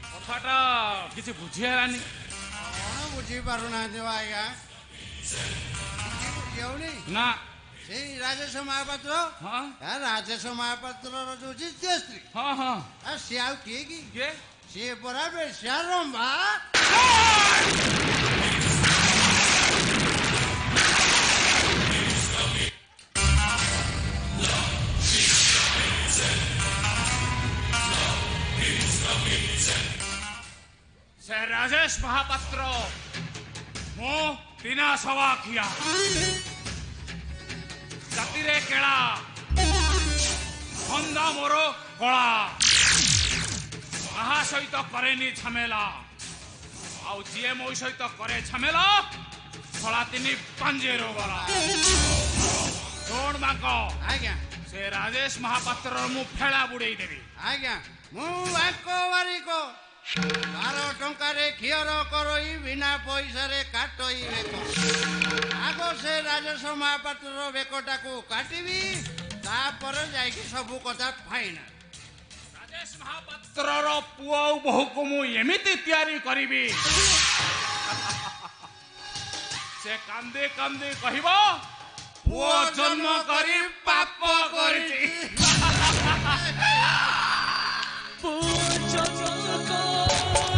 କଥାଟା କିଛି ବୁଝି ହେଲାନି। କଣ ବୁଝି ପାରୁନାହାନ୍ତି ଆଜ୍ଞା? କିଛି ବୁଝି ହଉନି? ନା। ସେଇ ରାଜେଶ ମହାପାତ୍ର। ହଁ। ରାଜେଶ ମହାପାତ୍ରର ଯୋଉ ଦ୍ୱିତୀୟ ସ୍ତ୍ରୀ। ହଁ ହଁ। ସିଏ ଆଉ କିଏ କି? କିଏ? ସିଏ ପରା ବେଶ୍ୟା ରମ୍ଭା। ସେ ରାଜେଶ ମହାପାତ୍ର, ମୁଁ ଦିନା ସବାଖିଆ, ଜାତିରେ କେଳା, ଧନ୍ଦା ମୋର କଳା। କାହା ସହିତ କରେନି ଝାମେଲା, ଆଉ ଯିଏ ମୋ ସହିତ କରେ ଝାମେଲା, ଶଳା ତିନି ପାଞ୍ଜିରୁ ଗଲା। ଶୁଣ ମାଙ୍କ। ଆଜ୍ଞା। ସେ ରାଜେଶ ମହାପାତ୍ରର ମୁଁ ଫେଳା ବୁଡେଇ ଦେବି। ଆଜ୍ଞା, ମୁଁ ବାଙ୍କ ବାରିକ, 12 ଟଙ୍କାରେ ଖିଅର କରଇ, ବିନା ପଇସାରେ କାଟଇ ବେକ। ଆଗ ସେ ରାଜେଶ ମହାପାତ୍ରର ବେକଟାକୁ କାଟିବି, ତାପରେ ଯାଇକି ସବୁ କଥା ଫାଇନାଲ। ରାଜେଶ ମହାପାତ୍ରର ପୁଅ ଆଉ ବୋହୂକୁ ମୁଁ ଏମିତି ତିଆରି କରିବି, ସେ କାନ୍ଦି କାନ୍ଦି କହିବ, ପୁଅ ଜନ୍ମ କରି ପାପ କରିଛି।